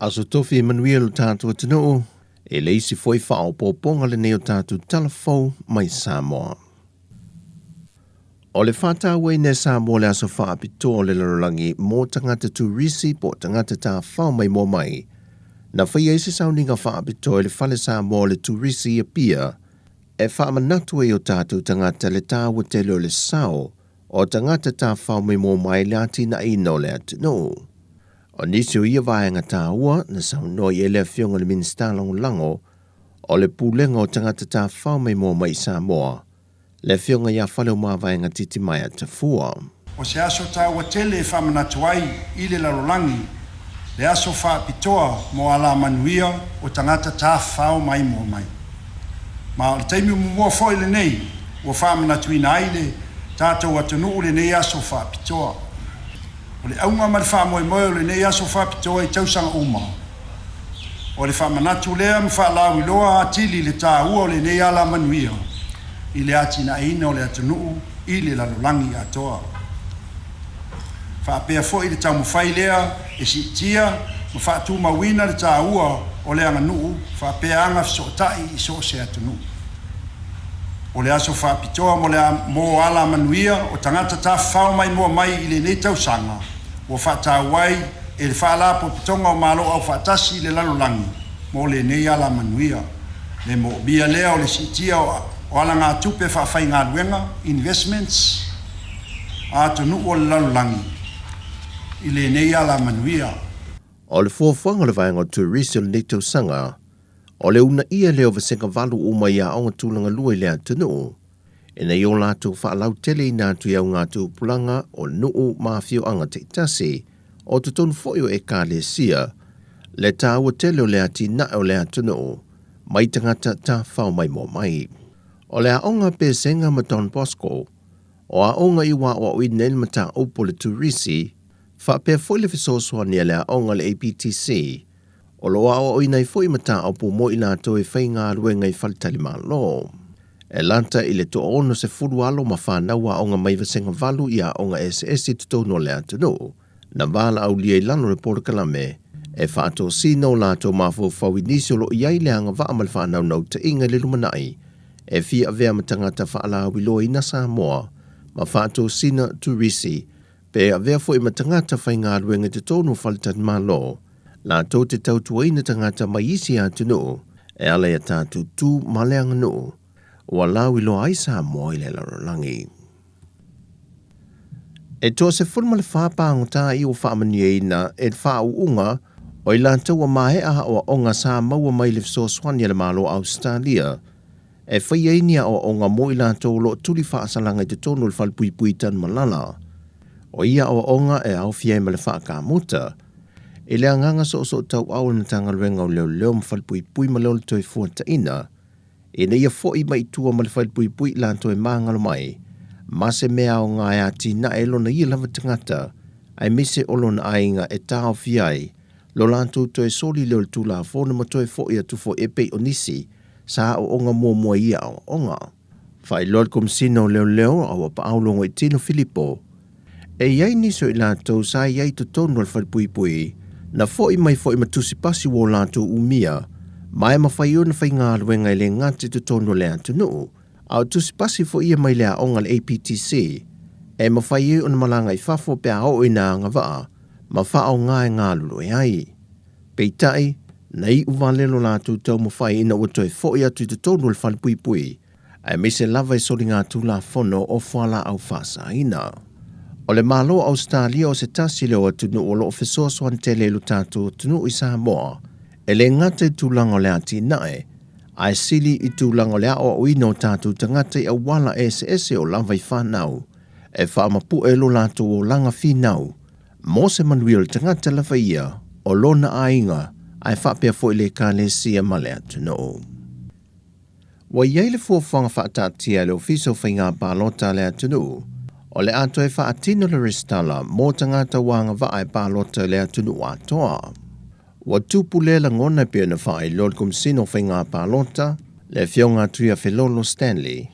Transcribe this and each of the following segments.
Aso Tofi manuia lo tatou atunuu, e le isi foi faaopoopoga lenei o tatou tala fou mai Samoa. O le faatauaina e Samoa le aso faapitoa o le lalolagi mo tagata turisi po o tagata tafao maimoa mai, na faia ai se sauniga faapitoa i le Fale Samoa o le Turisi i Apia e faamanatu ai i o tatou tagata le taua tele o le sao o tagata tafao maimoa mai i le atinaeina o le atunuu. O nisi o ia vaega taua na saunoa i ai le Afioga i le Minisita Lagolago o le Pulega o Tagata Tafafao Maimoa Mai i Samoa, le Afioga ia Faleomavaega Titimaea Tafua. O se aso taua tele e faamanatu ai i le lalolagi le aso faapitoa mo alamanuia o tagata tafafao maimoa mai. Ma o le taimi muamua foi lenei ua faamanatuina ai le tatou atunuu lenei aso faapitoa. O le auga ma le faamoemoe o lenei aso faapitoa i tausaga uma, o le faamanatu lea ma faalauiloa atili le taua o lenei alamanuia i le atinaeina o le atunuu i le lalolagi atoa. Faapea foi le taumafai lea e siitia ma faatumauina le taua o le aganuu faapea aga fesootai i so o se atunuu. O le aso faapitoa mo le mo alamanuia o tagata tafafao maimoa mai i lenei tausaga ua faataua ai e le Faalapotopotoga o Malo Aufaatasi i le Lalolagi mo lenei alamanuia. Le moomia lea o le siitia o alagatupe faafaigaluega, investments, a atunuu o le lalolagi i lenei alamanuia. O le fuafuaga o le vaega o turisi o lenei tausaga, o le uunaia lea o vasega valu uma i aoga tulaga lua i le atunuu, ina ia o latou faalauteleina atu i augatupulaga o nuu ma afioaga taitasi, o totonu foi o Ekalesia, le taua tele o le atinae o le atunuu mai tagata tafafao maimoa mai. O le aoga a Pesega ma Don Bosco, o aoga i ua aoaoina ai le mataupu o le turisi, faapea foi le fesoasoani a le aoga a le APTC, O lo o aoaoina ai foi mataupu mo i latou e faigaluega i faletalimalo. E lata i le toaono sefulu alo ma fanau aoga mai vasega valu i aoga eseese i totonu o le atunuu, na valaaulia i lalo o le polokalame e faatosina o latou mafaufau i nisi o lo o i ai le agavaa ma le faanaunautaiga i le lumanai e fia avea ma tagata faalauiloaina Samoa ma faatosina turisi pe avea foi ma tagata faigaluega i totonu o faletalimalo latou te tautuaina tagata mai isi atunuu e ala i a tatou tu ma le aganuu ua lauiloa ai Samoa i le lalolagi. E toa 14 pāgota i ua faamanuiaina e le faauuga o i latou ua maea aoaoga sa maua mai le fesoasoani a le Malo o Ausetalia e fai ai ni aoaoga mo i latou o lo o tuli faasalaga i totonu o le falepuipui Tanumalala. O ia aoaoga e aofia ai ma le faakamuta i le agaga soosootauau o le Matagaluega o Leoleo ma Falepuipui ma le Ola Toefuataina ina ia fo'i mai i tua ma le falepuipui i latou e magalo mai ma se mea aoga e atinae ai lona ia lava tagata aemaise o lona aiga e taofia ai lo latou toe soli lea o le Tulafono ma toe fo'i atu foi e pei o nisi sa aoaoga muamua i ia aoaoga. Faailoa le Komesina o Leoleo a ua paau Logoitino Filipo, e i ai nisi o i latou sa i ai i totonu o le falepuipui, na fo'i mai foi ma tusi pasi ua o latou umia, ma e mafai ai ona faigaluega e le gata i totonu o le atunuu, a o tusi pasi foi ia mai le aoga a le APTC, e mafai ai ona malaga i fafo pe a oo ina agavaa ma faaaoga e galulue ai. Peitai, na iu vale lo latou taumafai ina ua toe foi atu i totonu o le falepuipui, aemaise lava i soligatulafono o fualaau faasaina. O le Malo o Ausetalia o se tasi lea o atunuu o lo o fesoasoani tele i lo tatou atunuu i Samoa, e le gata i tulaga o le atinae, ae sili i tulaga o le aoaoina o tatou tagata i auala eseese o lava i fanau, e faamapue lo latou olaga finau Mo se manuia o le tagata lava ia, o lona aiga, ae faapea foi le Ekalesia ma le atunuu. Ua i ai le fuafuaga faataatia e le Ofisa o Faiga Palota a le atunuu, o le a toe faatino le resitala mo tagata ua agavaa e palota i le atunuu atoa. Ua tupu lea lagona e pei ona faailoa le Komesina o Faiga Palota, le Afioga a Tuiafelolo Stanley.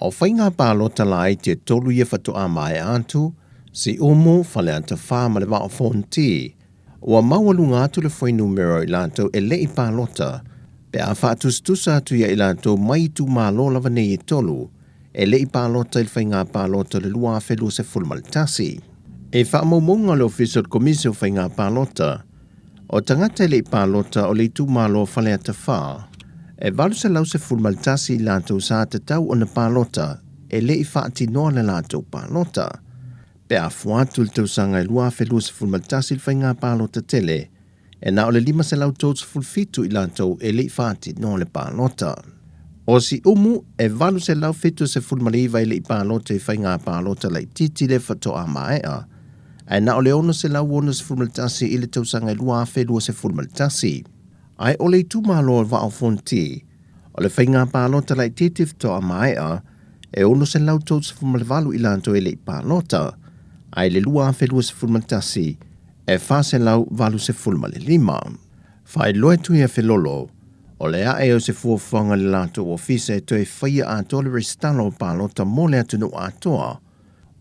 O faiga palota laiti e tolu ia faatoa maea atu, Siumu, Faleata 4 ma le Vaa o Fonoti. Ua maualuga atu le fuainumera o i latou e le i palota pe a faatusatusa atu ia i latou mai itumalo lava nei e tolu e le i palota i le faiga palota o le 2021. I faamaumauga a le Ofisa o le Komisi o Faiga Palota, o tagata e le i palota o le itumalo o Faleata 4, e 811 i latou sa tatau ona palota e le i faatinoa le latou palota. Pe a fua atu i le tausaga e 2021 i le faiga palota tele, e na o le 537 i latou e le i faatinoa le palota. O Siumu, e 879 e le i palota i faiga palota laitiiti lea faatoa maea, ae na o le 661 i le tausaga e 2021. Ae o le itumalo o Vaa o Fonoti, o le faiga palota laitiiti faatoa maea, e 638 i latou e le i palota, ae i le 2021, e 485. Faailoa e Tuiafelolo, o le ae o se fuafuaga a le latou ofisa e toe faia atoa le resitala o palota mo le atunuu atoa,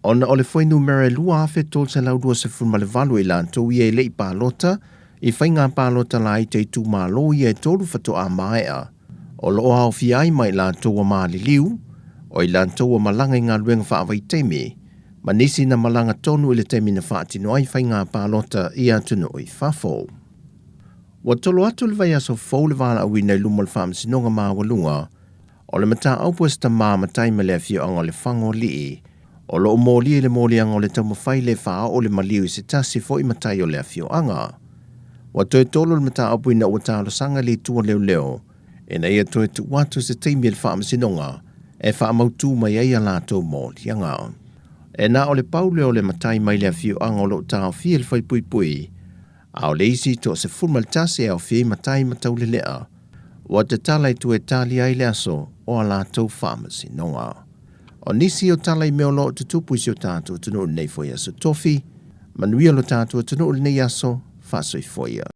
ona o le fuainumera e 2,328 i latou ia e le i palota i faiga palota laita i itumalo ia e tolu faatoa maea, o lo o aofia ai ma i latou ua maliliu, o i latou ua malaga i galuega faavaitaimi, ma nisi na malaga tonu i le taimi na faatino ai faiga palota i atunuu i fafo. Ua tolo atu le vaiaso fou le valaauina i luma o le Faamasinoga Maualuga o le mataupu a se tama matai ma le afioaga o Lefagoalii, o lo o molia i le moliaga o le taumafai le faaoo le maliu i se tasi foi matai o le afioaga. Ua toe tolo le mataupu ina ua talosaga le itu a leoleo ina ia toe tuu atu se taimi i le Faamasinoga e faamautu mai ai a latou moliaga. E na o le pau lea o le matai mai le afioaga o lo o taofia i le faepuipui, a o le isi toa 11 e aofia ai matai ma taulelea, ua tatala i tua e tali ai le aso o a latou faamasinoga. O nisi o tala i mea o lo o tutupu i si o tatou atunuu i lenei foi aso tofi, manuia lo tatou atunuu i lenei aso, faasoifua ia.